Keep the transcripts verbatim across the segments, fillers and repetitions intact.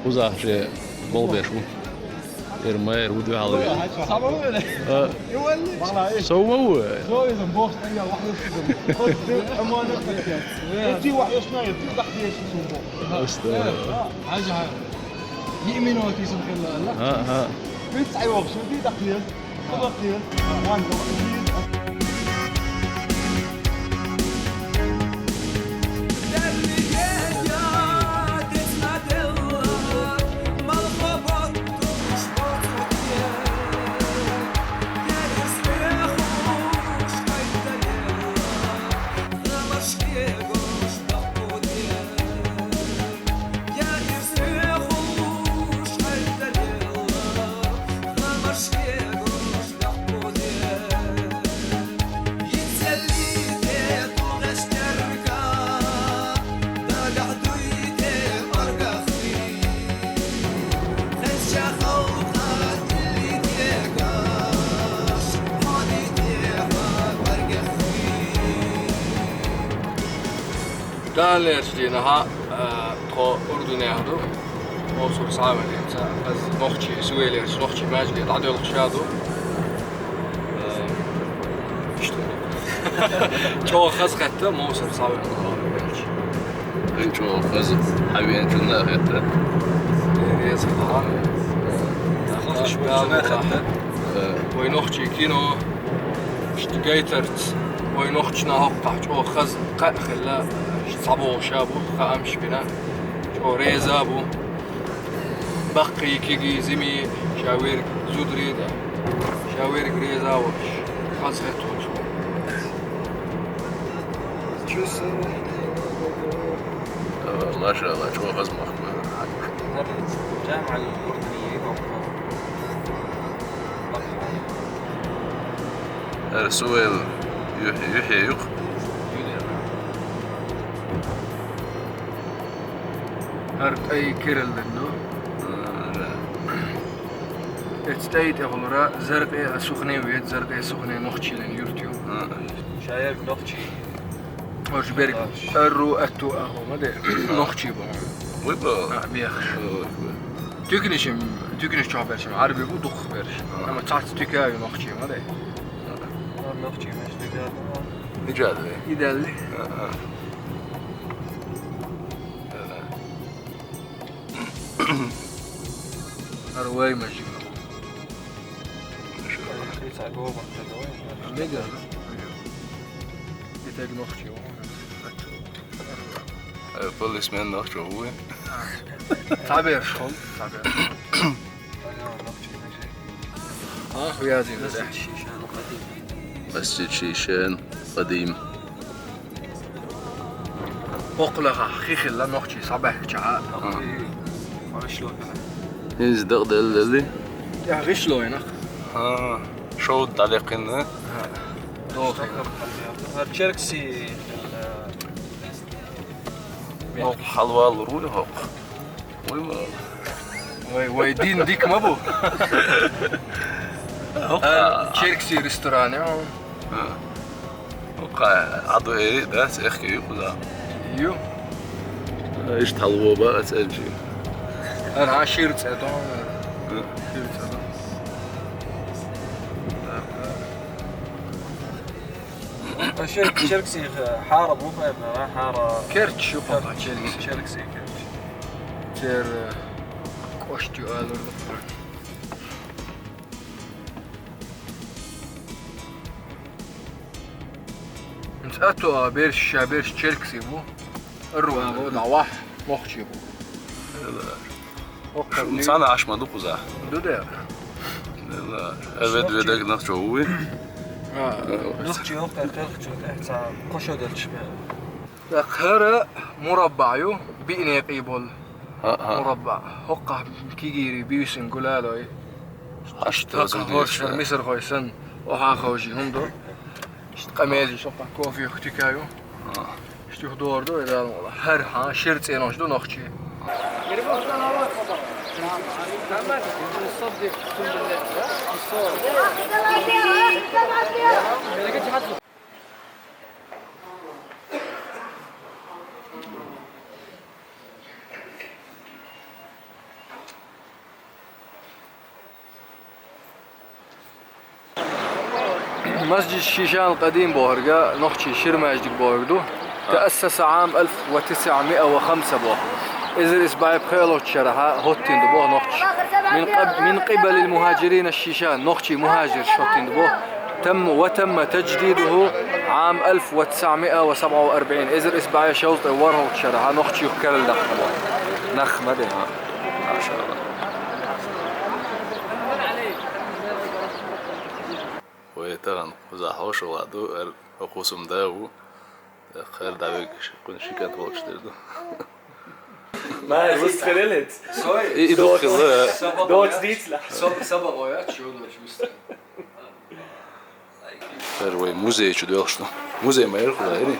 Кхузахь ше болх беш ву. Эр майра ву дуьхьал ве. Сама ву? А, сов ма ву? Астагфируллах. Ага, ага. Далерчу дийнахь, а, тхо Урдунехь ду. Мовсар схьавеана, аса нохчий, Сувелерчу нохчий маьждиге дӀадоьлхуш а ду. Э, иштта. ЧӀогӀа хазахетта, Мовсар схьавеана. Эн чӀогӀа хаза, хьавеанчунна а хетта. Реза хилла. Хоза шуна хетта. Э. Вай нохчий кино, иштта гайтарца, вай нохчашна хӀоккхахь чӀогӀа хаза кхаъ хилла, иштта схьабогӀуш а бу, хаамаш бина, чӀогӀа реза а бу. Баккхий, кегий, зимий, ша верг зударий а, ша верг реза а волуш, хазахетта волуш. Э, машалла, чӀогӀа хаза мохк бу. ХӀара Сувел юхь-, юхье ю-кх. ХӀара тӀай керла ду. А, да. Эцу тӀай тӀехула Заркъе а Сухне а веда, Заркъе а Сухне нохчийн юрт ю. А. Ша ерг нохчий. Оцу берг Арру, Атту а хӀума де, нохчий бу. Вай бу? А, бехаш. Вай бу. Туьканаш, туьканаш чохь берш Ӏарбий бу, дукхах берш. А. Амма цхьацца туька а ю нохчий ма де. А. Нохчий маьждиг а ду. Нижа а ду. И далли. А, а. А, а. ХӀара вай маьждиг. Мега. И таг нохчий ву. Э, полисмен нохчо ву. Цхьаберш хьо, цхьаберш. Ах, вязин, да. Масджид Шишан Къадим. Боккхалахь хи хилла нохчий схьабаьхкичахьа. ХӀинца дакъа делла делли? ТӀехь гӀишло йина. А, шовда дӀадаьккхина? ХӀа. Дохийна. ХӀара Черкси хилла. ХӀокху хьалаваллур вуй хӀокху? Вай ма. Вай, вай дин дика ма бу. ХӀокху. Черкси ресторан, я? А. ХӀокху Ӏадо эри дац, эхке ю кхуза. Ю. Иштта хьалавоба аса элчи. Ара, шира цӀе до. Шира цӀе до. Шер-, Черкси хьара бу, хьара. Керч ю кхуза, Черкси. Черкси керч. Цер, э, кӀошт ю алур ду. Цӏато а берш, ша берш черкси бу. Руа бу, да вах, мохчи бу. Цана ашма ду куза. Ду де. Эвед ведек нах чо уи. Нах чо хтар тел чо ца кошо делчме. Хара мураббаю бине къибул. Мурабба. Хокка кигири бивсин гулалой. Ашта. Хокка хоршар Миср хойсан. Оха хожи хунду. Ишт къамел, ишт кофе хтикаю. Ишт юхдорду эдал мола. Хар ха шер ценош ду нохчи. مسجد الشيشان القديم بوهرقا، نوخشي شير مسجد بوهرقدو. تأسس عام ألف وتسعمائة وخمسة بوه. إزر إسباعي بخيلو تشرحا هوتين دو بوه نوخشي. من قب-، من قبل المهاجرين الشيشان، نوخشي مهاجر شوتين دو بوه. تم، وتم تجديده عام ألف وتسعمائة وسبعة وأربعين. إزر إسباعي شوط ورهو تشرحا نوخشي يخكر الدخل. نخ مدها. ما شاء الله. ويتغن قزح وشغل دو ال-، وقوسم داو. خير دعوك ش-، كون شكات بوش دردو. ما هي وسط خلالت. إي، إي، دوت. دوت ديتلا. سب-، سبق ويا، شو دوت مستر. Первый музей чудо что? Музей моей куда или?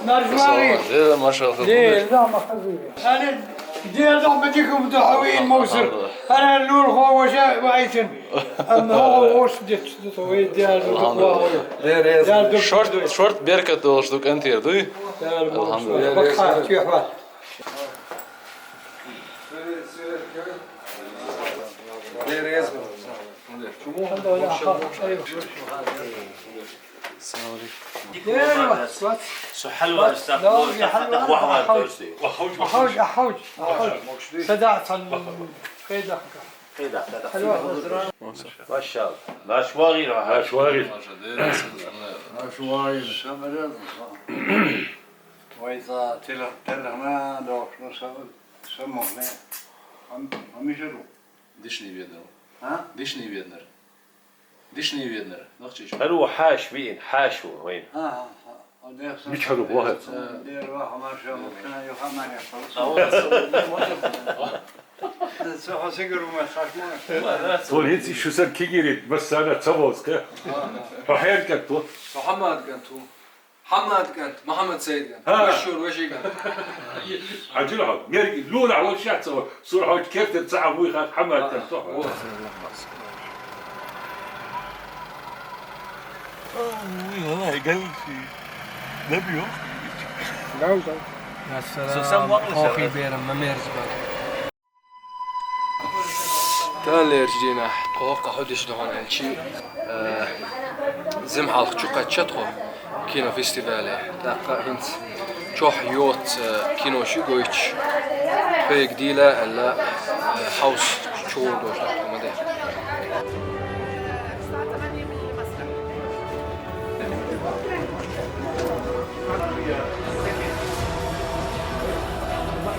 Маржвари. Машалла. Дел, да, махазури. أنا دير دوم بديكم متحوين موسر. أنا اللول خو وشا وعيتن. أما هو وش ديت دوي ديال الحمد لله. ديال شورت، شورت بيركة دول شدوك أنت يردوي. الحمد لله. السلام عليكم. سو حلوة، لا، يا حلوة. أحوج، أحوج، أحوج. سداعة الخيدة. حلوة. ما شاء الله. لا شواغي، لا شواغي. لا شواغي. وإذا تل-، تلغنا لو شنو سبب؟ سموه لي. هم، هم يجروا. دشني بيدنر. ها؟ دشني بيدنر. دشني بيدنر. نخشي شو؟ هل هو حاش بين؟ حاش هو وين؟ ها، ها، ها. دير مش حلو، واحد. دير واحد ما شاء الله. كان يخمن يحصل. سو حسيقر وما خاش ما. تقول هيك شو سر كيجيري، بس أنا تسوس كه. فحيل كتو. محمد كنتو. حماد كانت، محمد سيد كانت، ها. مشهور وشي كانت. عجل عود. ميرك لولا عود شات سوا. صور عود كيف تنسحب ويخاك حماد كانت تحفة. آه، والله قال شي. نبي يوم. يا سلام. أخي بيرم، ما ميرز بقى. Тан лерча дийнахь тхо хӀокху хьо диш ду хьуна аьлчи, э, зимхьалх чу кхачча тхо кинофестивале. ТӀаккха хӀинца чохь йоцу, э, кино ши гойтуш, тхоьга дийла аьлла, э, хьовса чугӀур долуш ду тхо ма де.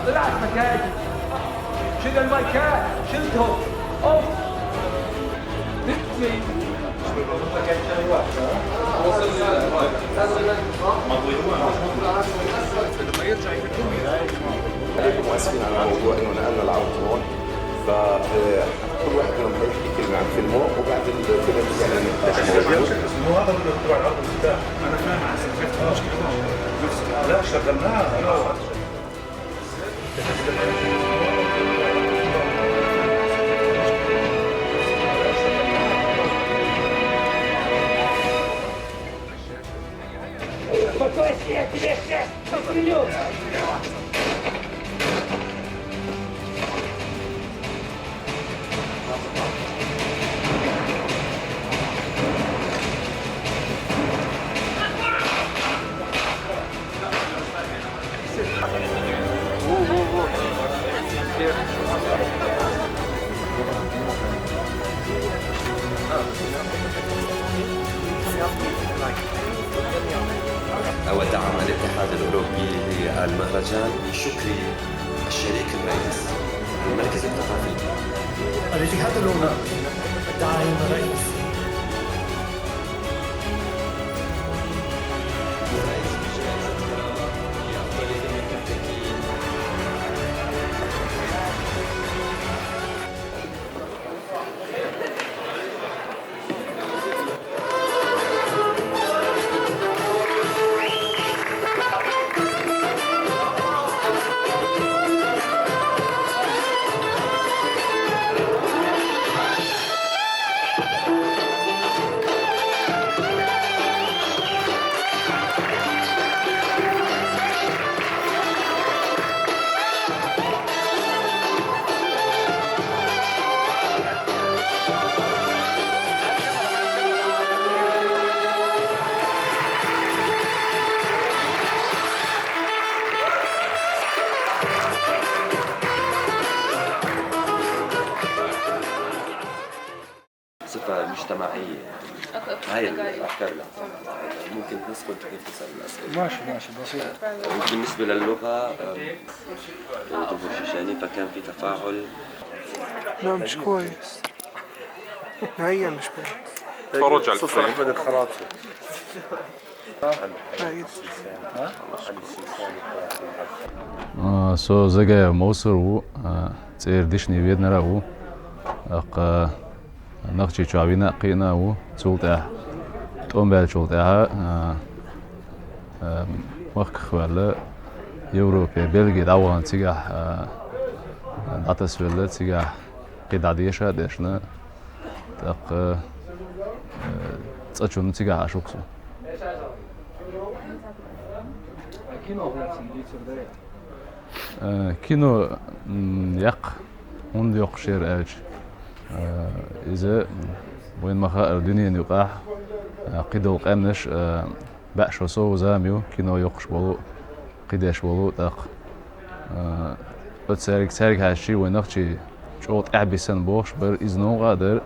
طلعت مكاني. شد المايكات، شدهم. أوف. مؤسفين على موضوع إنه نقلنا العرض هون. فكل واحد منهم حيحكي كلمة عن فيلمه، وبعد الفيلم بيعلن النقاش موجود. هذا هو تبع العرض المفتاح. أنا فاهم، عسل، شفت المشكلة. لا، شغلناها. ودعم الاتحاد الأوروبي للمهرجان بشكر الشريك الرئيس المركز الثقافي. الاتحاد الأوروبي داعم الرئيس. صفة مجتمعية. هاي الأفكار اللي ممكن نسكت كيف تسأل الأسئلة. ماشي، ماشي، بسيط. بالنسبة للغة، أم، أبو شيشاني، فكان في تفاعل. لا، مش كويس. هي مش كويس. تفرج على الفريم. أحمد الخراطي. Э, со Загоев Мовсар ва, э, цӀера дешнийн веданера ва, тӀаккха Нохчийчохь вина а, кхиъна а ва, цул тӀаьхьа тӀом баьллачул тӀаьхьа, э, э, махках ваьлла, Европе, Бельге дӀавахана, цигахь, э, дӀатасвелла, цигахь кхидӀа деша а дешна, тӀаккха, э, цкъачунна цигахь Ӏаш ву-кх со. Э, кино, м, яккха, хӀунда йоккхуш яра аьлча, э, иза, м, вайна ма-хаъара, дуьненан юкъахь, э, кхидолу къаьмнаш, э, бӀе шо сов зама ю кино йоккхуш болу, кхидеш болу, тӀаккха, а, оцу цаьрга, цаьрга хьаьжча, вайн нохчий чӀогӀа тӀаьхьабисина бохуш бара, иза новкъа а дара,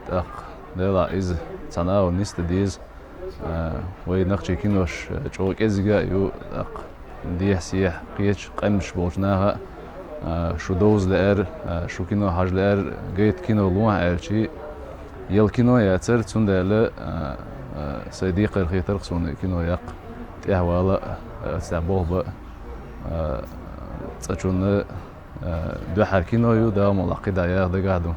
тӀаккха, делахь, иза цхьана агӀор нисдан деза. А, вайн нохчий кинош чӀогӀа кӀезиг а ю, тӀаккха, дехьа-сехьа кхечу къаьмнаш болчу наха а, а, шу довза лаьара, а, шу кино хьажа лаьара, гайта кино лохьа аьлча, яла кино яцара, цундела, а, а, сайн декхар хетара-кх суна и кино яккха. ТӀаьхьавала а, а, аса тӀехь болх бан а, а, цкъачунна, а, дуьххьара кино ю, Дала мукъалахь, кхидӀа яха дагахь ду.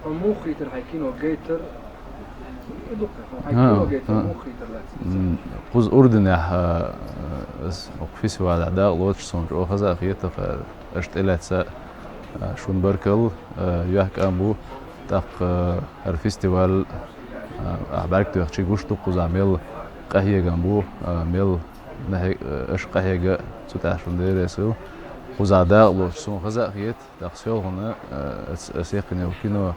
Хьо муха хийтира хьайн кино гайтар? И ду-кх, хьо хьайн кино гайтар муха хийтира лаьцна? М, кхуза Урдунехь, а, ас окху фестивалехь дакъа лоцуш, суна чӀогӀа хаза а хета, тӀаккха аша тӀелаьцна, а, шуна баркалла, а, юьхькӀам бу, тӀаккха, а, хӀара фестиваль, а, ахь бӀаьрг тоьхча гуш ду кхузахь мел къахьегам бу, а, мел нахе-, аша къахьега, цу тӀехь шуна Дела реза хуьлда. Кхузахь дакъа лоцуш суна хаза а хета, тӀаккха селхана, а, ас, ас яьккхина йолу кино,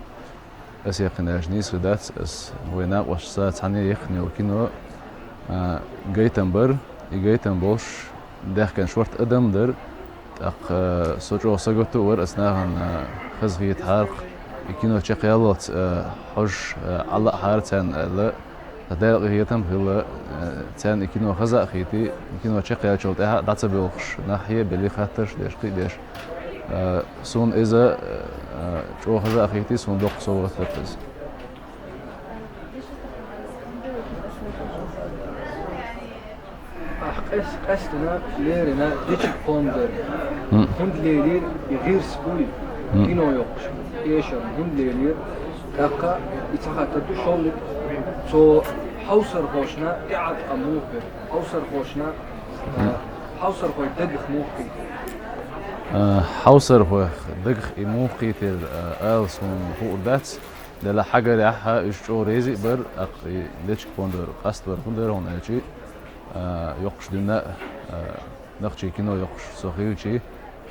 ас яьккхина аьлча нийса дац, ас вайн накъосташца цхьаьна яьккхина йолу кино, а, гайтам бара, и гайтам болуш даьхкина шорта адам дара, тӀаккха, а, со чӀогӀа сагатта а вара, ас нахана, а, хазахетахьара-кх, и кино чекхъяллалц, а, хьожуш, а, Ӏа лаахьара царна аьлла, Ткъа Дала къинхетам хилла, э, царна и кино хаза а хийти, и кино чекхъяьллачул тӀаьхьа а дӀа ца боьлхуш, нах хье а белли, хаттарш а деш, кхин а деш. Э, суна иза, э, чӀогӀа хаза а хийти, суна доккха совгӀат дара иза. Ахь къес-, къаьсттина лерина дечиг кхонна дара. М. ХӀунда лелийра и гӀирс буй, м, кино йоккхуш эшарна? ХӀунда лелийра? ТӀаккха и цхьа хаттар ду, шолгӀа, цо хьовсархошна тӀеӀаткъам муха бира? Хьовсархошна, а, хьовсархойн дагах муха хийтира? А, хьовсархойх дагах и муха хийтира, а, ала суна хуур дац. Делахь хьагарехь а уьш чӀогӀа реза а бара, тӀаккха и дечиг кхонна дара къастбар хӀун дара хьуна аьлча, а, йоккхуш дуьйна а, а, нохчийн кино йоккхуш со хилча,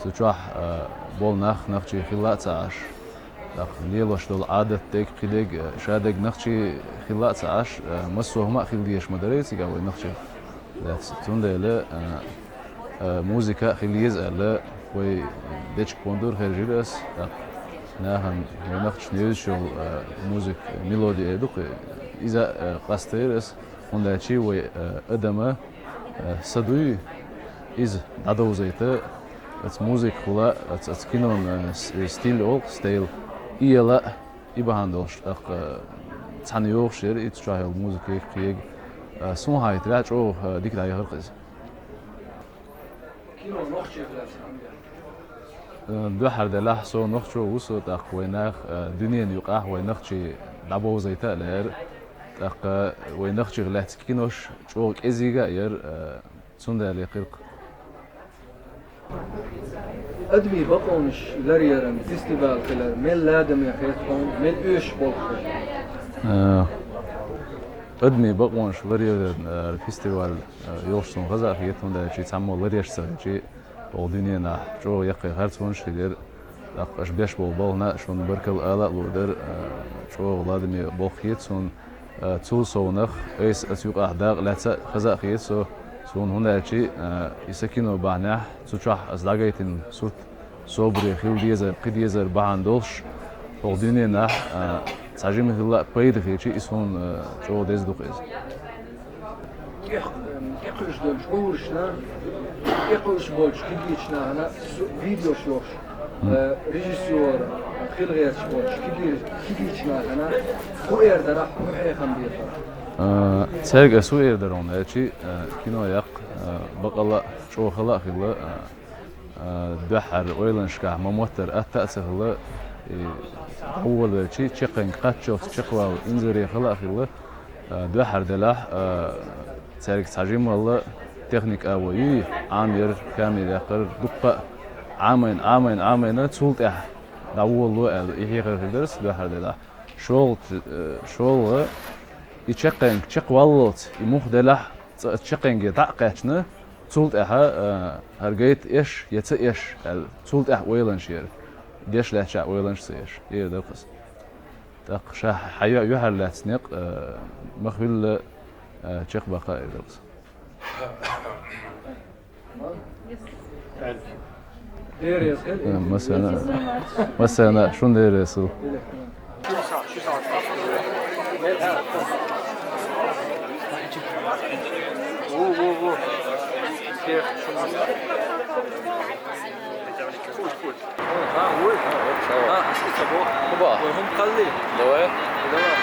цу чохь, а, болу нах нохчий хилла а ца Ӏаш, тӀаккха лелош долу Ӏадат дерг, кхин дерг, а, ша дерг нохчий хилла а ца Ӏаш, а, массо а хӀума а хила дезаш ма дарий цигахь вайн нохчий. Цундела, а, а, музыка а хила еза аьлла, Вай дечиг-пондур хержира ас, тӀаккха нахана вай нохчашна евзаш йола, а, музыка, мелоди эр ду-кх, иза, а, къастайра ас, хӀунда аьлча вай, а, адама, а, са дуй, иза дӀадовзайта, аца музыкахула, аца, аца кинон, а, с-, стиль оал-кх, стайл, и яла, и бахьана долуш, тӀаккха, а, цхьана йогӀуш яра и цу чохь йолу музыка, кхин а. А, суна хетарехь, чӀогӀа, а, дика дӀаяхара-кх иза. Кино нохчех лаьцна. Э, дуьххьара делахь, со нохчо ву со, тӀаккха вай нах, э, дуьненан юкъахь вай нохчий дӀабовзайта а лаьара. ТӀаккха вай нохчех лаьцна кинош чӀогӀа кӀезига а яра, э, цундела яьккхира-кх. Адамийн бакъонаш ларъяран фестиваль хилар мел ладаме хета хьуна, мел оьшуш болх хета? Э, адамийн бакъонаш ларъяран, э, фестиваль, э, йолуш суна хаза а хета, хӀунда аьлча цхьаммо ларъеш ца хилча, оха дуьненахь чӀогӀа яккхий харцонаш хилира. ТӀаккха аша беш болу балхана а шуна баркалла ала а лур дара, э, чӀогӀа ладаме болх хета суна. Э, цул совнах, айса аса юкъахь дакъа лаьцна а хаза а хета со, суна, хӀунда аьлча, э, и сан кино бахьанехь, цу чохь аса дӀагайтина сурт собаре хила дезар, кхин дезар бахьана долуш, хӀокху дуьненахь, э, цхьа жима хилла а пайда хилча, и суна, э, чӀогӀа деза ду-кх иза. ТӀех-, эм, тӀекхуьуш долчу уьйрашна, тӀекхуьуш болчу кегийчу нахана су-, видеош йохуш, э, режиссёр хила гӀерташ болчу кегий-, кегийчу нахана хӀун эр дара, хӀун хьехам бехара? А, цаьрга ас хӀун эр дара хьуна аьлча, а, кино яккха, а, бакъалла а, чӀогӀа хала а хилла, а, а, дуьххьара ойланашкахь ма-моттара атта а ца хилла, и, дӀаволавелча, чекхенга кхаччалц чекхвала инзаре хала а хилла, а, дуьххьара делахь, а, цаьрга цхьа жиммалла техника а вай юй, Ӏамъяр, камера яккхар, дуккха а Ӏамайна, Ӏамайна, Ӏамайна, цул тӀаьхьа дӀаволало аьлла, и хьехар хир дара аса дуьххьара делахь. ШолгӀа, э, шолгӀа, и чекхенга чекхваллалц, и муха делахь, цкъа чекхенге дӀа а кхаьчна, цул тӀаьхьа, э, хӀара гайта эш я ца эш аьлла, цул тӀаьхьа ойланаш яра. Деш лаьттачохь ойланаш ца еш, эр дара-кх аса. ТӀаккха ша хьан юьхьар лаьцна некъ, э, ма-хуьллу, э, чекхбаккха а эр дара-кх аса. Э, массарна, массарна, шуна деррес. Во, во, во. Кхузткъа. А, ой. А, вот, слава. А, шу ца бо? Куба. Ой, хӀума кхалли. Давай. Давай.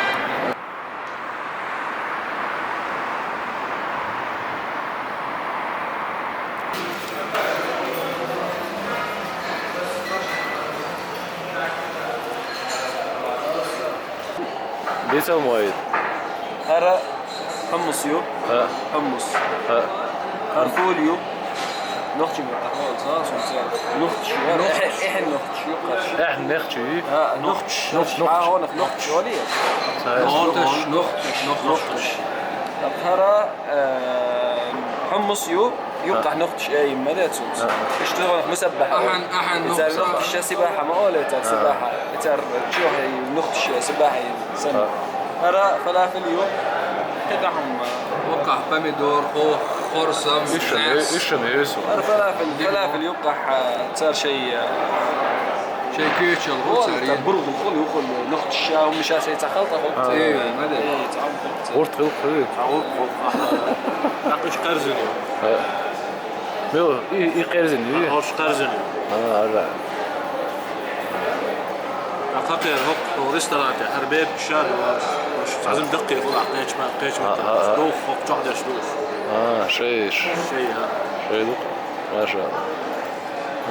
Децал мо ит? ХӀара хьуммус ю. ХӀа. Хьуммус. ХӀа. ХӀара фули ю. Нохчийн маттахь ма олу, ца, сунца. Нохчи, я, нохчи. Эхь-, эхь нохчи ю, кхаш. Эхь нохчи ю? А, нохчи, нохчи, нохчи. А, хьонах нохчи олий? Ца. Нохчи, нохчи, нохчи. ХӀара, э, хьуммус ю, юккъахь нохчи, э, ма де цунца. А. Иштта хьонах мусаббахьа. Ахьан, ахьан, и цара нохчи. Нохчи сибахьа ма олу, и цара сибахьа. И цара чохь нохчи сибахьа. Сан. А. ХӀара фалафил ю. КхидӀа хӀумма. Юккъахь помидор, хо-, хорсам, ишан, ишан, ишан. ХӀара фалафил, фалафил юккъахь, а, цара шай, а, шай кечал, хӀу цара. Бургул, хул, ю, хул, нохчи ша, хӀумма ша шай ца халта, хул. А. Э, ма де. Э, ца хӀумма хул. Гурт хил, хил. А, гурт хил. Акъуш карзин ю. А. Мел, и, и къерзина ю? Ош къерзина ю. А, ара. Акъа кхер хӀокху ресторан тӀе хӀара бепиг ша ду, ош цхьа зуьм даккхий хула, кхечма, кхечма. А, а, а. Ду, хӀокху чохь деш ду. А, шайш. Шай, а. Шай ду. Маша.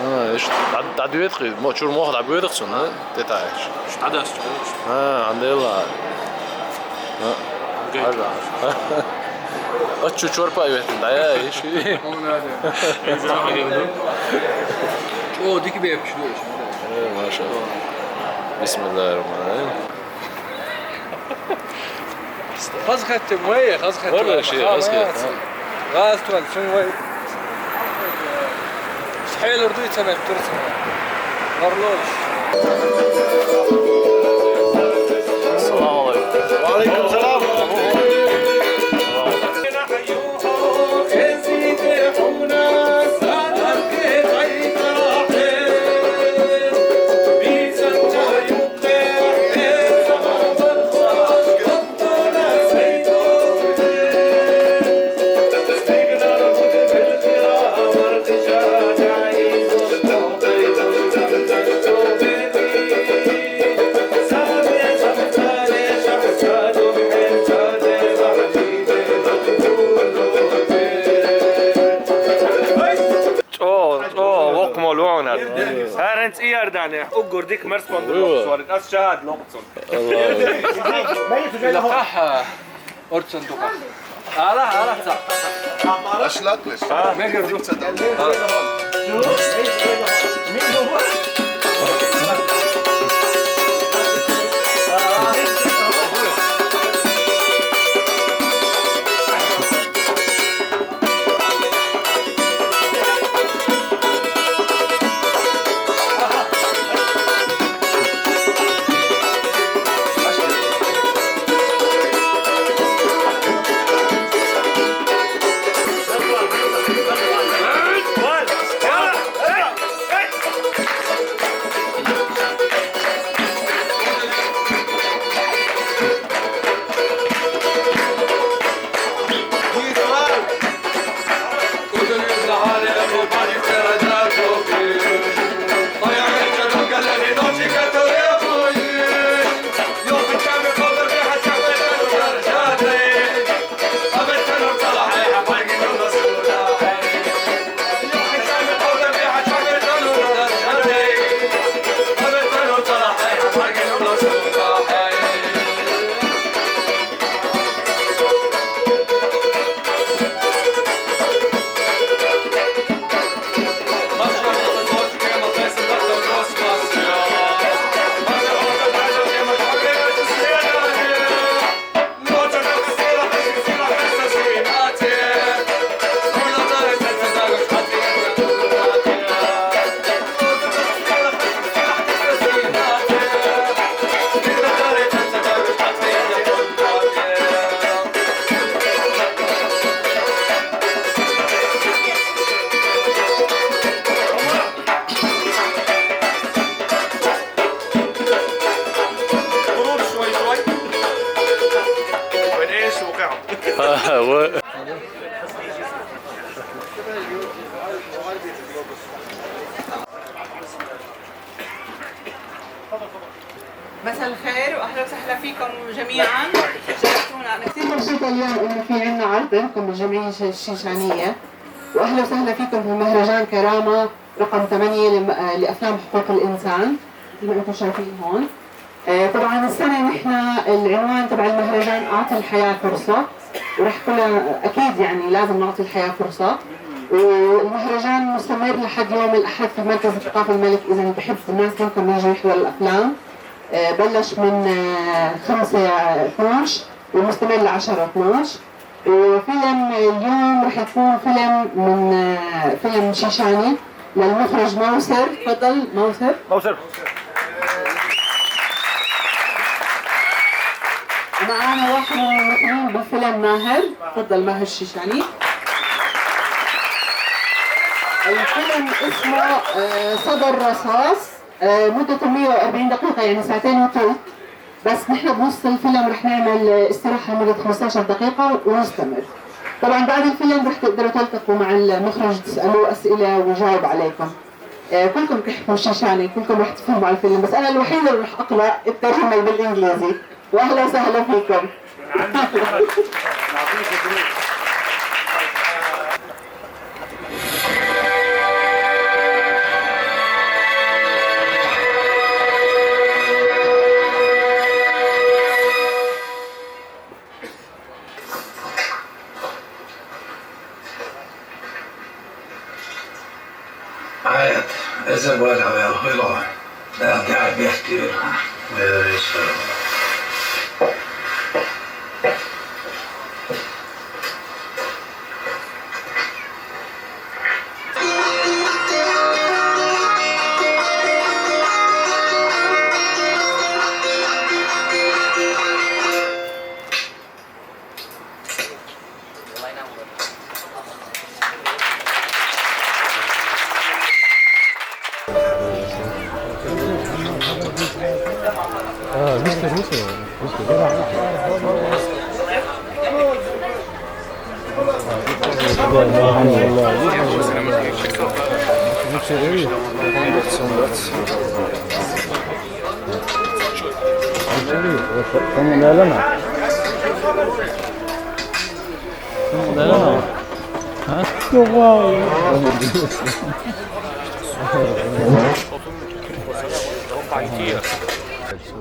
А, иш дӀа-, дӀадоьду кхин, мо чуьра мох дӀабоьду кхин цунна, тӀетаьӀча. Иш дӀадасча. А, хьан делла. А. Окей. Ачу чорпа а веттина, дӀаяй, иши. Хьуна де. О, дика бепаш ду иш. Э, машалла. Бисмиллахир-рахманир-рахим. Хаза хаттам вай, хаза хаттам. Валла, ши, хаза хаттам. ГӀазот ван, цунна вай. Хьелар дуй ца меттара ца. Варлош. Салам алейкум. Ва алейкум салам. Салам алейкум. Luonar. Ērents iārdāne, ugurdik mērs pandulok suorit, as šād lokcun. Ilakah, orcun tukā. Ala, ala, sa. Ašlaklis. Megar du. مساء الخير وأهلا وسهلا فيكم جميعا. شرفتونا. أنا كثير مبسوطة اليوم إنه في عنا عرض عندكم بالجمعية الش-، الشيشانية، وأهلا وسهلا فيكم في مهرجان كرامة رقم ثمانية لم-، آه، لأفلام حقوق الإنسان، مثل ما أنتم شايفين هون. آه، طبعًا السنة نحن العنوان تبع المهرجان أعطي الحياة فرصة، ورح كلنا أكيد يعني لازم نعطي الحياة فرصة. والمهرجان مستمر لحد يوم الأحد في مركز الثقافة الملك. إذا بحب الناس منكم يجوا يحضروا الأفلام. آه، بلش من، آه، خمسة، آه، اثناعش، ومستمر ل عشرة اثناعش. وفيلم اليوم رح يكون فيلم من، آه، فيلم شيشاني للمخرج موسر. تفضل موسر. موسر. ومعانا واحد من الممثلين بالفيلم، ماهر. تفضل ماهر شيشاني. الفيلم اسمه، آه، صدى الرصاص. آه، مدته مية وأربعين دقيقة، يعني ساعتين وثلث. بس نحن بنص الفيلم رح نعمل استراحة لمدة خمستاشر دقيقة ونستمر. طبعًا بعد الفيلم رح تقدروا تلتقوا مع المخرج، تسألوه أسئلة ويجاوب عليكم. آه، كلكم بتحكوا شيشاني، كلكم رح تفهموا على الفيلم، بس أنا الوحيدة اللي رح أقرأ الترجمة بالإنجليزي. وأهلا وسهلا فيكم. عاد، الزبون هذا هو. لا، قاعد يحكي. يا ريت.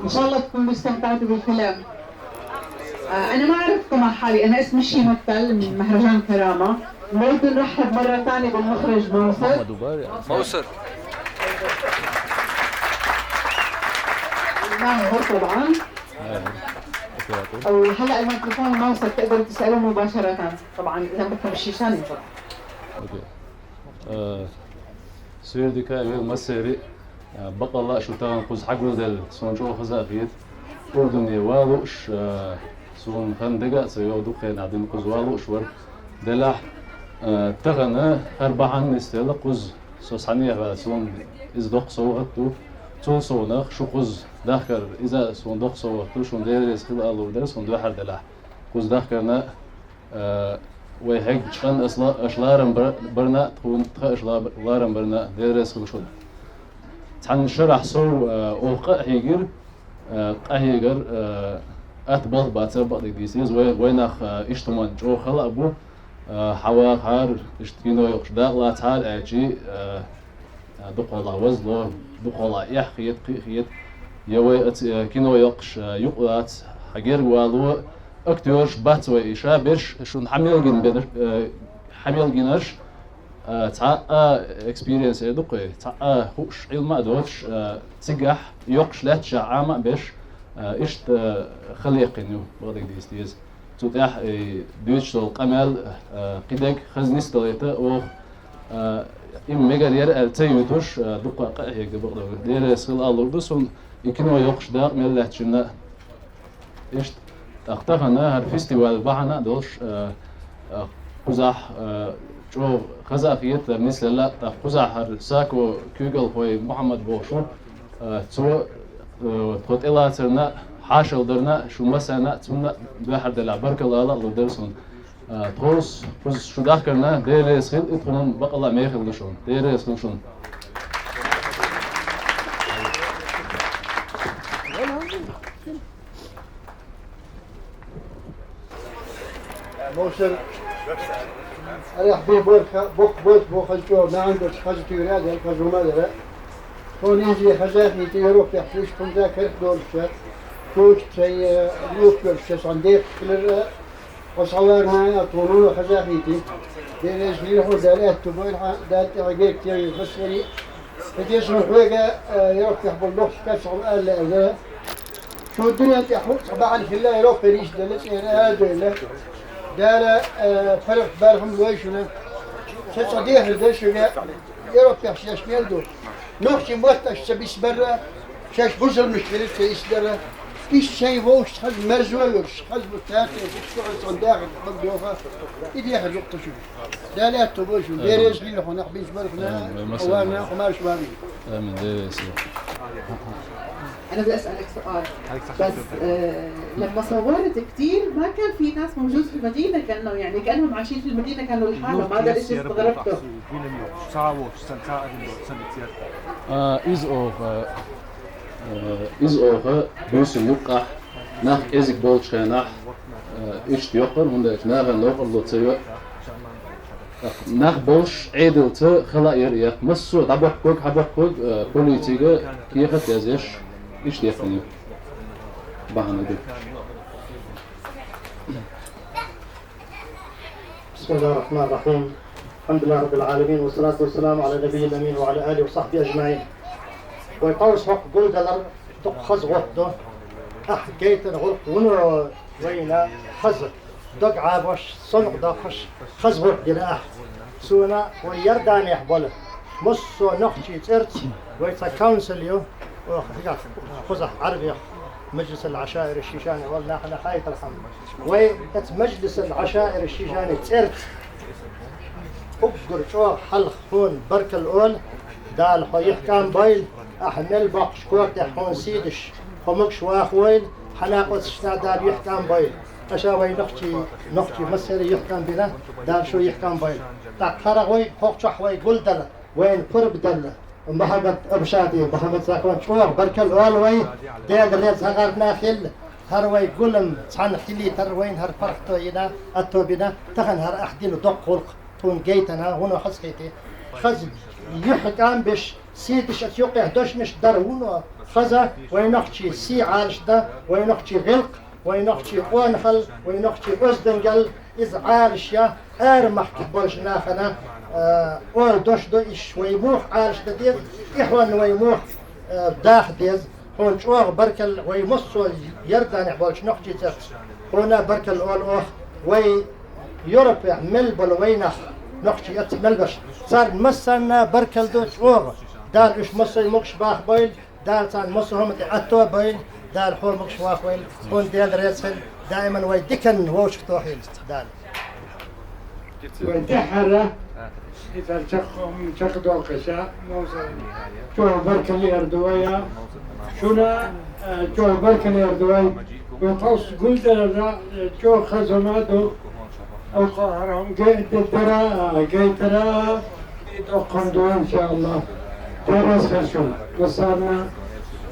إن شاء الله تكونوا استمتعتوا بالفيلم. آه، أنا ما عرفتكم على حالي، أنا اسمي شيماء التل من مهرجان كرامة. نريد نرحب مرة ثانية بالمخرج موسر. موسر. نعم، هو طبعًا. وهلأ الميكروفون موسر، تقدروا تسألوا مباشرة. طبعًا إذا بدكم الشيشان طبعًا. Суьйре дика вел массари, а, бакъалла шу тахана кхуза хьагулделла, суна чӀогӀа хаза а хета. Урдуне валуш, а, суна хан дега а ца йогӀу дукха хенахь дина кхуза валуш вара. Делахь, а, тахана хӀара бахьана нисделла кхуза со схьанехьа ваьлла, суна иза доккха совгӀат ду. Цул совнах шу кхуза дахкар, иза а суна доккха совгӀат ду, шуна Дела реза хила алур дара, суна дуьхьар делахь. Кхуза дахкарна, а, вай хьегна чкъан ас ла-, аша ларам бар-, барна, тхуна тха аша ла-, ларам барна, Дела реза хила шуна. Цхьана шарахь сов, а, оха къа а хьийгира, а, къа хьийгар, а, атта балха бацара бакъдерг дийца деза. Вай, вайнах, а, иштта хӀуманна чӀогӀа хала а бу, а, хьавахахьара, иштта кино йоккхуш дакъа лацахьара аьлчи, а, а, дукхахьолахь вазло, дукхахьолахь эхь хета, кхин а хета. Я вай аца, а, кино йоккхуш, а, юкъ лаца, хьан герга вало, актёраш бац вай, и ша берш шуна хьамел гина бер-, а, хьамел гинарш, а, цхьа а экспириенс эр ду кхуьй, цхьа а хууш, Ӏилма а доцуш, а, цигахь йоккхуш лаьтташехь Ӏама а беш, а, иштта, а, хала яьккхина ю, бакъдерг дийца деза. Цу тӀехь, э, дуьйцуш долу къамел, э, кхидерг хаза нисдалийта оха, э, и мегар яра аьлла ца юьйтуш, э, дуккха къа а хьегна бакъдерг. Дела реза хила алур ду суна, и кино йоккхуш дакъа мел лаьттачунна. Иштта, тӀаккха тахана хӀара фестиваль бахьана а долуш, э, э, кхузахь, э, чӀогӀа хаза а хета, нисделла, тӀаккха кхузахь хӀара Сако куьйгалхой Мухьаммад бохуш ву, э, цо, э, тхо тӀелацарна, хьашалдарна, шу массарна а цунна а дуьхьар делахь баркалла ала а лур дара суна. Э, тховса, кхуза шу дахкарна, Дела реза хила, и тхуна бакъалла а мехала ду шуна. Дела реза хила шуна. Мовшар, арахь бен бойрха, боккха бойрха бохаза чӀогӀа маьӀна долуш хаза туьйра а дара, хаза хӀума а дара. Тхуна иза хаза а хийти Европехь уьш кхунда карх долуш ша, куча цай, э, лух йолуш ша, цхьана дехаш хилар а, оцу хьаварна а тхуна хаза а хийти. Дела реза хила хьуна, Дала аьтту бойла хьан, Дала тӀехь герга теве хасари. Хьо деза хьуна хьоьга, э, Европехь болу нохчашка цхьа хӀума ала лаьа. Шу дуьнен тӀехь хӀуъа цхьа бахьана хилла, Европе йиш делла, цӀера а девлла. Дала, э, паргӀат бархӀам лой шуна. Ша цхьа дехар дара шуьга, Европехь шаьш мел ду. Нохчийн мотт аша ца бисбарра, шаьш бусалмаш хилира ца исбарра. Иштта шайн вовшашца хаза мерзо а йолуш, хаза бу тӀаккха, иштта шуьга цхьана дахар багдоха. И дехар юкъа шуьга. Дала аьтту бойла шуна, Дела реза хила хьуна, нах бинчу бархӀна, Амин. Вай массарна. Хьаварна, хӀумаш варна. Амин, Дела реза хила. أنا بدي أسألك سؤال. بس، آه، لما صورت كتير ما كان في ناس موجود في المدينة، كأنه، يعني، كأنهم عايشين في المدينة، كانوا لحالهم. هذا الإشي استغربته. А, иза оха, э, иза оха буьйсанна юккъахь, нах кӀезиг болчу хенахь, э, иштта йоккхура, хӀунда аьлча нахана новкъарло ца йо. Нах болуш Ӏедалца хала а яра яхка, массо а дӀабохкург, хьабохкург, э, полицига кехат а язъеш, иштта яьккхина ю. Бахьана ду. بسم الله الرحمن الرحيم. الحمد لله رب العالمين، والصلاة والسلام على النبي الأمين وعلى آله وصحبه أجمعين. Вай къовса хӀокху гулдалар дукха хаза гӀотту. Ахь гайтина гӀуллакх вуно вайна хаза дог Ӏабош, сонах доккхуш, хаза гӀуллакх дина ахь. Суна вай Иорданехь болу массо а нохчийн цӀерца вай цхьа каунсил ю, оха хӀигахь кхузахь Ӏарбех, Маджлисал Ӏашаир Шишани олу, нахана хаийтархьама. Вай оцу Маджлисал Ӏашаир Шишани цӀерца уггар чӀогӀа хьалха хьуна баркалла олу, Дала хьо юьхькӀам бойла, ахьа мел боккхуш кора тӀехь хьуна сий деш, хьо могуш ваха войла, хьан накъосташна Дала юьхькӀам бойла. Аша вай нохчий, нохчий массаьрий юьхькӀам бина, Дала шу юьхькӀам бойла. ТӀаккха хӀара вай, хӀокху чохь вай гулдала, вайна пурба делла Мухьаммад Абушади, Мухьаммад Закон, чӀогӀа баркалла олу вай, Дела реза хьан-, хьан хилла, хӀара вай гулам цхьаьна хилийтар, вайна хӀара паргӀато йина, атто бина, тахана хӀара ахь дина доккха гӀуллакх тхуна гайтина, хӀуна хазахийти. Хаза Юхь кӀам беш, сий деш, ас юкъе дошнаш дар вуно, хаза, вай нохчий сий Ӏалашда, вай нохчий гӀиллакх, вай нохчий къонахал, вай нохчий оздангал, иза Ӏалашъя, ара махкахь болчу нахана, а, ала дош до, иш вай муха Ӏалашда деза, и хьуна вай муха, а, даха деза. Хьуна чӀогӀа баркалла вай массо а Иорданехь болчу нохчий цӀарца. Хьуна баркалла олу оха, вай Европехь мел болу вай нах, нохчий эцца мел баш. Царна массарна баркалла ду чӀогӀа. Дала уьш массо а могуш баха бойла, Дала царна массо а хӀума тӀе атто а бойла, Дала хьо могуш ваха войла. Хьуна Дела реза хила, даиман вай диканна вовшах тохийла Дала. Вайн тӀаьххьара, иза чекх-, чекхдоккхуша, Мовсар, чӀогӀа баркалла эр ду вай, шуна, э, чӀогӀа баркалла эр ду вай. Вай тховса гулдарара, э, чӀогӀа хаза хӀума ду. Оха хӀара хӀума гайтара, гайтара, и тӀоккхун ду, иншааллах. Деррис хир шуна. Массарна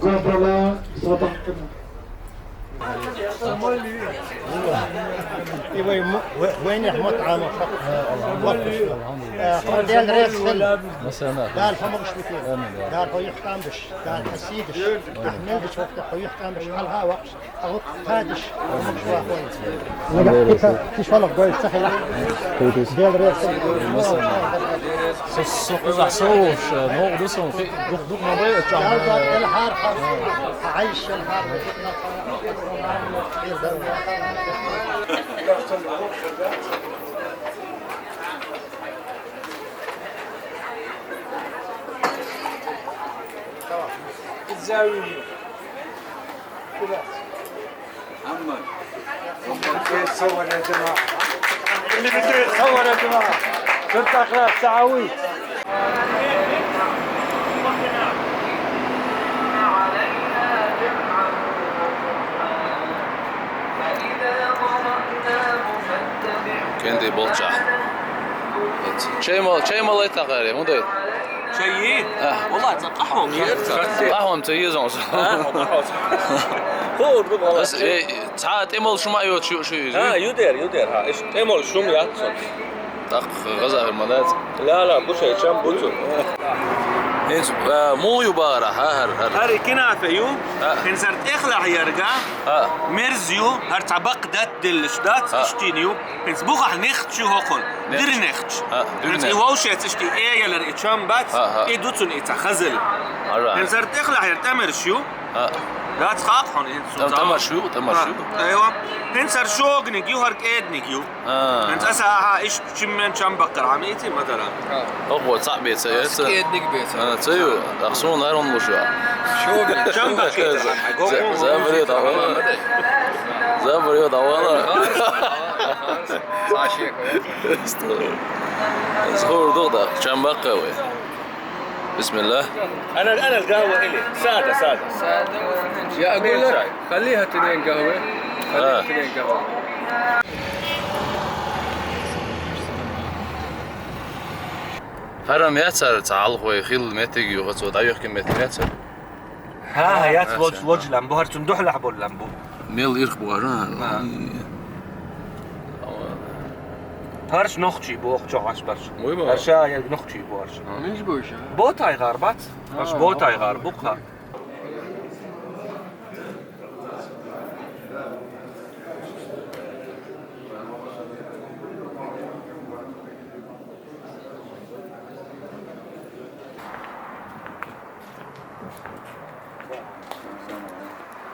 гулдала, садакъкана. И вай м-, вай-, вайнех мотт Ӏамо хьо-, э, хьо Дела реза хила. Дала хьо могуш витийла. Дала хьо юхкам деш. Дала хьо сий деш. Ахь мел деш вахта хьо юхкам деш. Хьалха ваккхаш. Хьо хӀуттадеш. Хьо могуш вахой. Нагахь кхин шолгӀа гойтуш ца хила. Дела реза хила. Со, со кхузахь со волуш, э, новкъа ду сон, кхин дух-, дух ма бай, а чам. Дала дала хьархьа. Хьайша хьархьа. Амма. Амма, кхин ца вара, я жамаӀа. Илли битий, ца вара, я жамаӀа. Шуртта ахлакъ, сагӀа вуй. КӀентий болчахь. Чай ма-, чай ма лайта гӀаре, хӀун дай? Чай? А. Валлахь, цхьа къахьо ма еза. Къахьо ца еза аса. А, къахьо. ХӀун ду, валлахь. Ас, э, цхьа тӀемал шума йоцу шу, шу иза? А, ю дер, ю дер, хьа. Иш тӀемал шум яц цунца. ТӀаккха гӀаза хир ма дац. Ла, ла, бу шай чам буцу. ХӀинца, а, муха ю бахара, хӀа, хӀара, хӀара? ХӀара кинафе ю. А. ХӀинца хӀара тӀехлахь ярга. А. Мерз ю, хӀара цхьа баккха дат деллаш дац, а, иштин ю. ХӀинца бухахь нехча ю хӀокхун. Нехча. Дира нехча. А, дира нехча. ХӀинца и вовшеца иштин э ялар и чам бац, а, а, и ду цунна и цхьа хазал. Ара. ХӀинца хӀара тӀехлахь яр тӀамерш ю. А. Дац хакъ хьуна хӀинца цунна. ТӀамаш ю, тӀамаш ю. А, айва. ХӀинца хӀара шоганиг ю, хӀара кӀеданиг ю. А. ХӀинца аса ахьа иштта чиммен чам баккхар хьан мийци ма дара. ХӀокхо цхьаъ беца, аса эца. КӀеданиг беца. А, ца ю, ахсун хӀара хӀун луш ю. Шоганиг. Чам баккхийта. За-, за-, забаре дӀавала. Забаре дӀавала. Цхьа шеко. Згур ду дӀа, чам баккха вай. Бисмилла. أنا، أنا القهوة إلي. سادة، سادة. يا أقول لك، خليها تنين قهوة. خليها، آه، تنين قهوة. ХӀара-м яцара ца хьалха вай хилла меттиг юха цо дӀайохкина меттиг яцара? ХӀа, хӀа, яц, яц, лодж-, яц, лоджлан бу, хӀара цунна дуьхьалахь боллан бу. Мел ирх бу хӀара? ХӀа. ХӀарш нохчий бу, оха чохь Ӏаш барш. Вуй бу? ХӀарша я нохчий бу хӀарш. Миш бу иша? Ботайгар бац? ХӀарш, а, Ботайгар бу кха.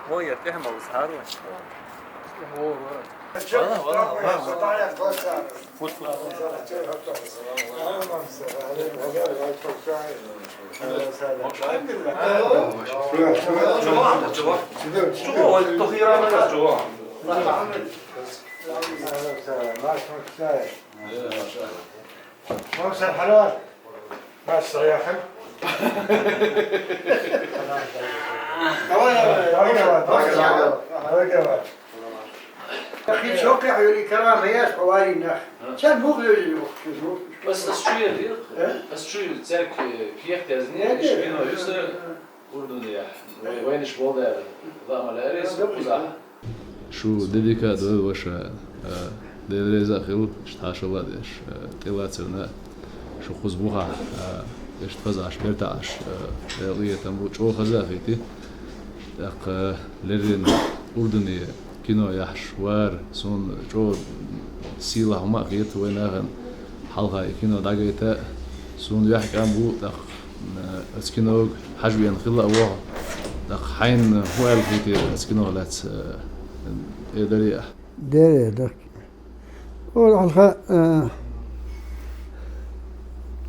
Хой, я тӀехьа ма ву, схьарван. أخي، شوقي عيوني كرامة يا حوالي النخ. كان مو غير الوقت. بس أسشير، أسشير تاك كيخ تزني، إيش بينو يسر، أردن يا. وين إيش بوضع؟ لا، ما لا، ليس، وزاح. Шу де дика а дойла, ваша, а, Дела реза а хила, иштта хьашалла а деш, а, тӀелацарна, шу кхуза бухахь, а, Иштта хаза Ӏаш, бертахь Ӏаш, э, летам бу чӀогӀа хаза хийти. ТӀаккха леррина Урдане кино яхьаш вар, суна чӀогӀа сийлахь хӀума а хета вай нахана хьалха и кино дӀагайта. Суна вехь кӀам бу, тӀаккха, э, аца кинога хьажа вена хилла а воху. ТӀаккха хьайна хӀун аьлла хийти аца кино лаьцна, э, э, даре ахь? Дера, дак. Ола хьалха, э,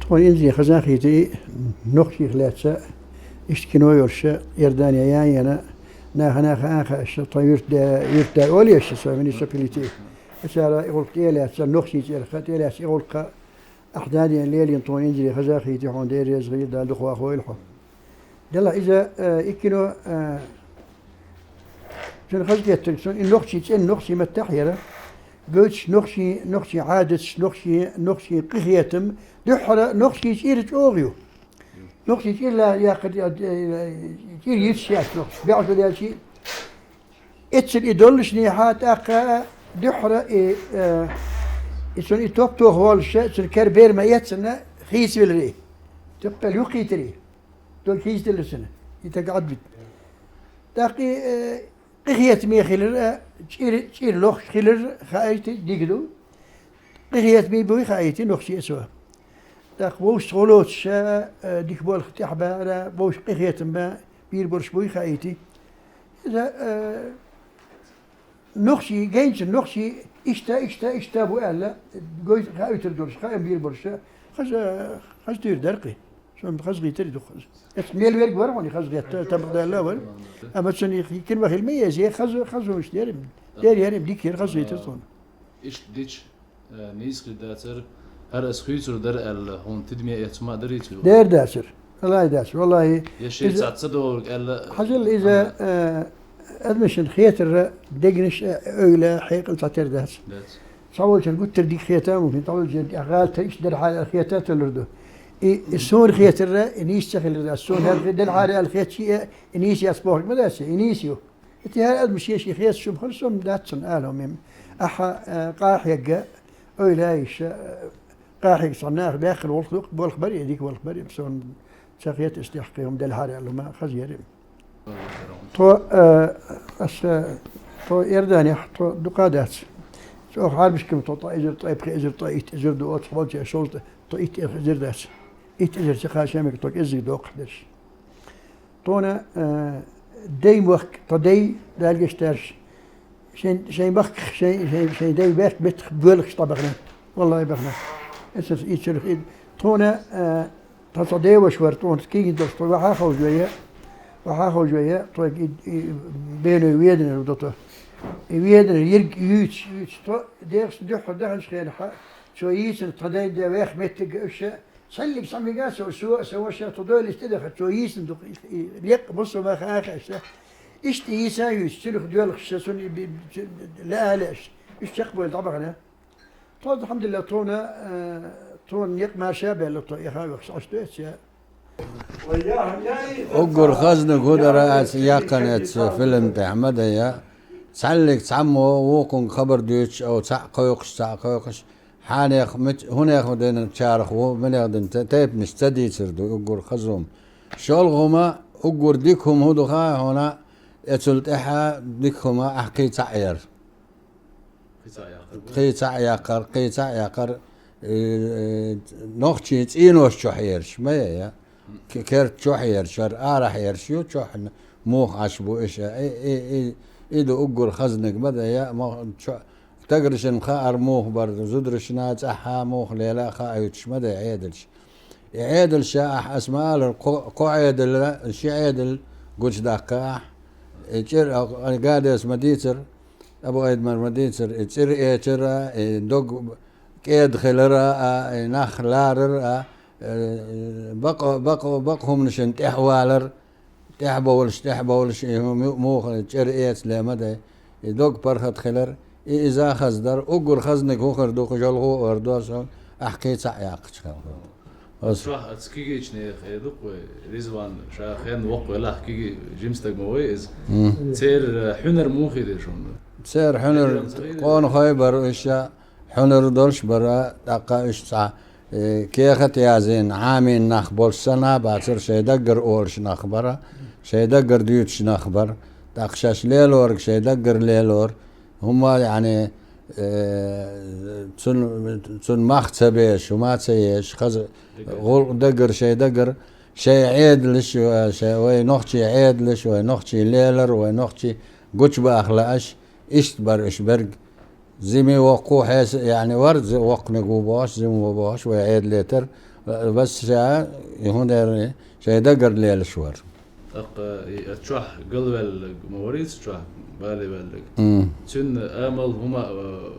тхо инзе хаза хийти, нохчийх лаьцна, иштта кино йолуш, Иордане ян яна, наха-наха аха аша, тхо юрт да, юрт да олеша, со муниципалитет. Ацара и гӀуллакх тӀе лаьцна, нохчий цӀерха тӀе лаьцна и гӀуллакха, ахь даден лелийна тхо инзе хаза хийти, хьуна Дела реза хила, Дала дукха вахойла хьо. Делахь иза, э, и кино, э, цуьнан хазахетарг, цуьнан и нохчий цӀен, нохчий маттахь яра. Гойтуш нохчий, нохчий Ӏадаташ, нохчий, нохчий къинхетам, дуьххьара нохчий чӀир чӀогӀа ю. Нохчий чӀир ла яккха, э, э, чӀир йиташ яц нохчий. БӀаьрса даьлчи, эццара и доллушнехьа, тӀаккха дуьххьара и, э, и цуьнан и топ тоха воллуш, цуьнан кара бер ма эццана, хийцавелари. Теппел юххийтари. Дог хийцаделла цуьнан. И таг Ӏадбит. ТӀаккха и, э, къинхетаме хилар, э, чӀир, чӀир лохуш хилар хаийти дика ду. Къинхетаме буй хаийти нохчий эцо. ТӀаккха вовшашца гӀо лоцуш, э, дика болх тӀехь бара, вовшашка къинхетам бан бийр болуш буй хаийти. Иза, э, нохчий, генчу нохчий иштта, иштта, иштта бу аьлла, гой хаийтар долуш, хаам бийр болуш, хаза, хаза туьйр дара кхин. Сон хазахийтар и дукха хаза. Эцу мел верг вара хьуна, хазахетта, тамах даьлла вара. Амма цуьнан хӀиккина ма хила ма еза, хаза, хаза хӀумаш дера, дера яра, дика яра, хазахийтар тхуна. Иштта дича, э, нийса хир дацара, хӀара ас хуьйцур дара аьлла, хьуна тидаме эцу ма а дарийца ву? Дера дацара. Алай дац, валлахӀи. Я шен иза цхьацца догӀург аьлла. Хьажал иза, ага, э, адамашна хетарра дегнаш, э, ойла, хьекъал цхьатера дац. Дац. Цхьаволчун гуттар дика хета а мумкин, цхьаволчун гӀалатар иштта делахьара аьлла хета а толур ду. И, и суна хетарра, и нийса ца хилар дац. Суна хӀара делахьара аьлла хетчи, э, и нийса яц бохург ма дац, и нийса ю. И тӀехьара адамаш шен-шен хеташ хӀума хир, со-м дац цунна ала хӀума. Ахьа, э, къахьегга, ойла йиш, э, къахьегга цхьа наха баьккхина волх ду, болх барий, дика болх барий, суна ца хета, ас тӀехь кхин хӀума делахьара аьлла хӀума хаза яра. Тхо, э, аса, тхо Иорданехь, тхо дукха дац. ЧӀогӀа хьарбашкам тхо ткъа эзар, ткъе пхи эзар, ткъе итт эзар ду, оцу хьолча шолта тхо итт эзар дац. Итт эзар ца кхача мега тхо кӀеззиг доккхуш дерш. Тхуна, э, дай мохк, тхо дай, Дала гечдарш, шайн, шайн махках, шайн, шайн, шайн дай баьхк беттах боьлхаш дӀабахана. Валлахи, бахана. Эцас и цуьрах и. Тхуна, э, тха цхьа деваш вара, тхуна кигин долуш, тхо вахьа ховш вая, вахьа ховш вая, тхо и, и беной веданар ву тхо. И веданар йирг юьйцуш, юьйцуш, тхо дехаш дуьххьал даханчу хенахьа, цо йийцина тха дай, дай вех меттиг уьш, цхьаллиг цхьа мега со, со, со ваша тхо дойлиста тӀедахар, цо йийцина ду, и, и, леккъа бусурман хаа хеша. Иштта йийца а юьйцуш, цуьнах доьлхуш, цунна и би, цу-, лаа а лаьаш, уьш чекхбойла дӀабахана. Тхо, алхьамдулиллах, тхуна, э, тхуна некъ маша а баьлла, тхо и хавехаш Ӏаш доьца. Уггар хазниг хӀун дара аьлча, яьккхина эцу фильм тӀехь ма дайа. Цхьаллиг цхьаммо вукхунга хабар дуьйцуш, ов, цхьаъ кхойкхуш, цхьаъ кхойкхуш, хьанех, мит-, хӀунех динчарах ву, минех дина те-, тайпанаш ца дийцар ду уггар хаза хӀума. ШолгӀа хӀума, уггар дика хӀума хӀун ду хаьа хьуна, эцул тӀаьхьа дика хӀума ахь кхин цхьаъ яр. Кхин цхьаъ яккхар, кхин цхьаъ яккхар, э, э, нохчийн цӀенош чохь ерш, ма яй, я? К-, керт чохь ерш, хӀара арахь ерш ю, чохь н-, муха Ӏаш бу иша. И, и, и, и ду уггар хазниг, ма дай, я? Мо-, чо-, таграшна хаар муха бар, зударшна цӀахьа муха лела а хаа хӀуьттуш, ма дай, Ӏедалш. И Ӏедалша ахь ас ма алар, кхо, кхо Ӏедал, ши Ӏедал гучудаккха ахь. И чӀир а, а, Гадес ма дийцар, Абу-Айдмар ма дийцар, и цӀира эчара, и дог кӀеда хилара а, и нах ларара а, э, бакъ-, бакъ-, бакъ хӀуманашна тӀехвалар, тӀехбовлуш, тӀехбовлуш, и хӀу-, му-, муха чӀира эцале ма дай. И дог паргӀат хилар, и иза хаздар, уггар хазниг хӀун хир ду, кху жолгӀу а ор до сон, ахь кхин цхьаъ яккхача хенахь. Ас чохь аца кигичнех э ду-кх вай, Ризван, ша хенна воккха велахь киги жимстаг ма вай иза. М. Церан, э, хьуьнар муха хир шуна? Церан хьуьнар, хьуьнар ца хир? Къонахой бара уьш, хьуьнар долуш бара, тӀаккха уьш цхьа э, кехат язйина, Ӏамийна нах болуш санна а бацара, шайн даггара олуш нах бара, шайн даггара дуьйцуш нах бара. ТӀаккха шаьш лелориг шайн даггара лелора. ХӀума, яъни, э, цун, цун мах ца безаш, хӀума ца езаш, хаза гӀуллакх даггара, шайн даггара, шайн Ӏедалш, шайн, вай нохчийн Ӏедалш, вай нохчийн лелар, вай нохчийн гучубаха лааш, иштта бара уьш берг. Зима воккху хьеса, яъни вара, зи-, воккханиг ву бохуш, зима ву бохуш, вай Ӏедале тара, вас ша, и хӀун дерриг, шайн даггара лелаш вара. ТӀаккха и а чохь галваьлларг ма варий иза чохь, бале ваьлларг? М. Цуьнан амал хӀума, а,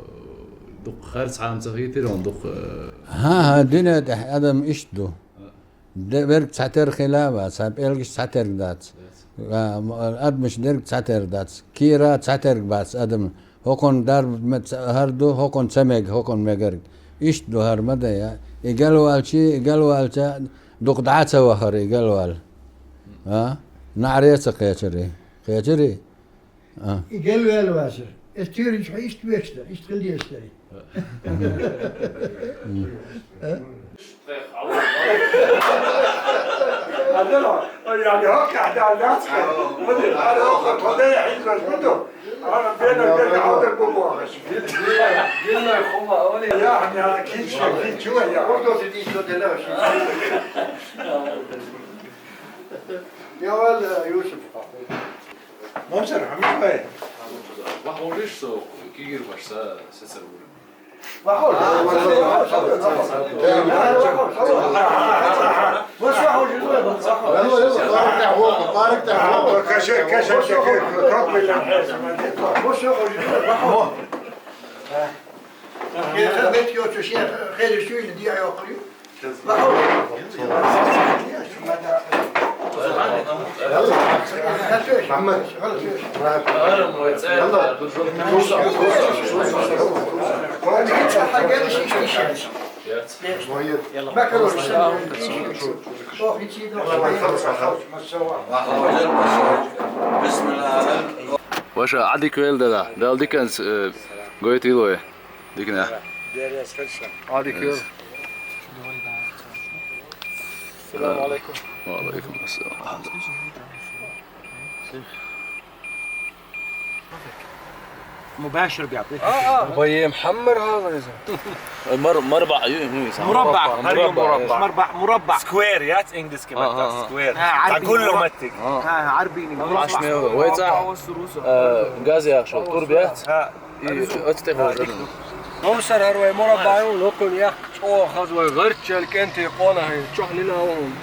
дукха харцхьа ца хийтира хьуна, дукха, а? ХӀан, хӀан, дуьне тӀехь адам иштта ду. А. Де-, верг цхьатерра хила а вац, хьан пӀелгаш цхьатерра дац. Дац. А, м-, адамаш дерг цхьатерра дац. Кийра цхьатерра бац адам. ХӀокхунна дарба ма ца-, хӀара ду, хӀокхунна ца мега, хӀокхунна мегарг. Иштта ду хӀара ма дай, а. И галваьлча, и галваьлча дукха дӀа а ца вахара, и галваьлла. А? НаӀаре а ца кхечарий. Кхечарий? А. И галваьлла вацара. Эс туьйранчохь иштта векаш дара, иштта хила дезаш дара. Я ваьлла, Юсуп. Мовсар, хьан мила вай? Ма хьулдиш со кигир баш са, сецар вур. Ма хьул. Каша, каша, каша. Ма хьул. Шен хеза бетиг йоцуш, шен хеза шуьйра диа йоккхур ю. Ма хьул. Мухьаммад. Ваша, Ӏадика велла, дада. Дала диканца, э, гойтийла вай. Диканца. Ӏадика велла. Салам алейкум. Ва алейкум ассалам. مباشر بيعطيك. آه، آه. بيي محمر هذا يا زلمة. المر-، مربع، أيوه، هو يسمى مربع. مربع. مربع، مربع. مربع، مربع. سكوير، يا إنجليزي آه، آه، آه. سكوير. آه، عربي تقول له مربع. متك. آه. آه، عربي، مربع. عشان هو، وين صح؟ آه، غازي يا أخي، شو، تربيات؟ ها. إيه، أتتفق. Мовсар, хӀара вай мураббаъ ю, лукъун яккха чӀогӀа хаза вай гӀертачу кӀентий къонахий чохь лила ву хьуна.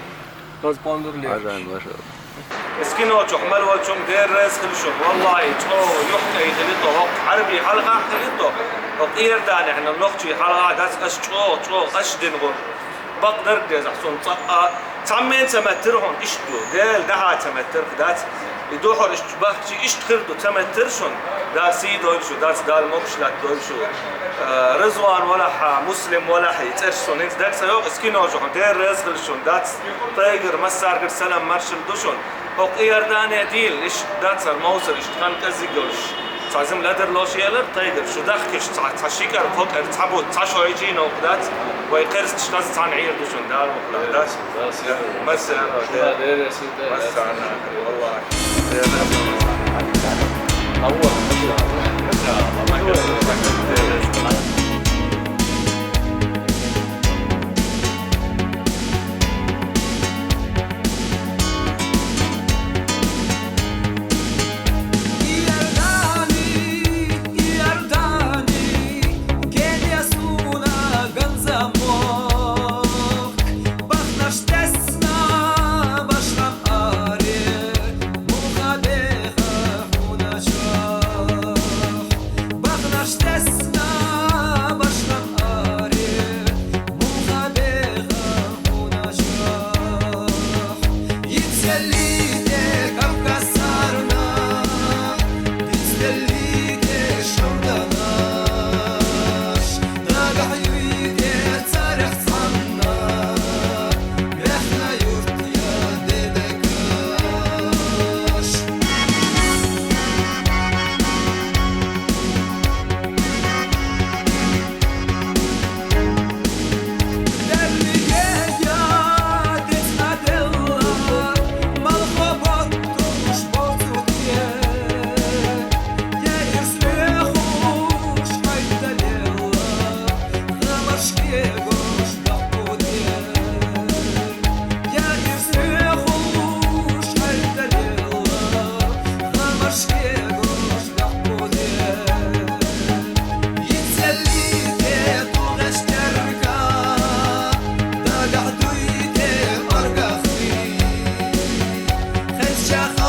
Хаза пондар лелаш. Хьажан, машалла. Эскино чохь мел волчунга дера реза хила шуна. Валлахьи, чӀогӀа юхкӀай хилийта хӀокху Ӏарбийн хьалха, хилийта хӀокху Иорданехь нохчийн хьалха дац, аша чӀогӀа, чӀогӀа аша дина гӀур. Бакъдерг дезахь, суна цкъа а цхьамма а ца моттийра хьуна, иштта ду, Дела дуьхьа ца моттийра дац. И духьал иштта бахча иштта хир ду, ца моттийра шуна. Дала сий дойла шу, дац, Дала могуш латтадойла шу. Э, Ризван валахь, Муслим валахь, и цӀераш суна хӀинца дага ца йогӀу, эскино чохь дера реза хила шуна, дац, тайгара массаьргара салам маршалла ду шуна. ХӀокху Иордане дийла, иштта дац, хӀара Мовсар иштта хан кӀеззиг йолуш. Цхьа зим ледарло шелар тайгара, шу дахкаш, цхьа, цхьа ши кӀар, кхо кӀар, цхьа бутт, цхьа шойчий новкъа дац, вай кхерсташ хаза цхьаьна Ӏийр ду шуна, Дала мукъ лахь дац. Масса а, масса а, валлахьи. Car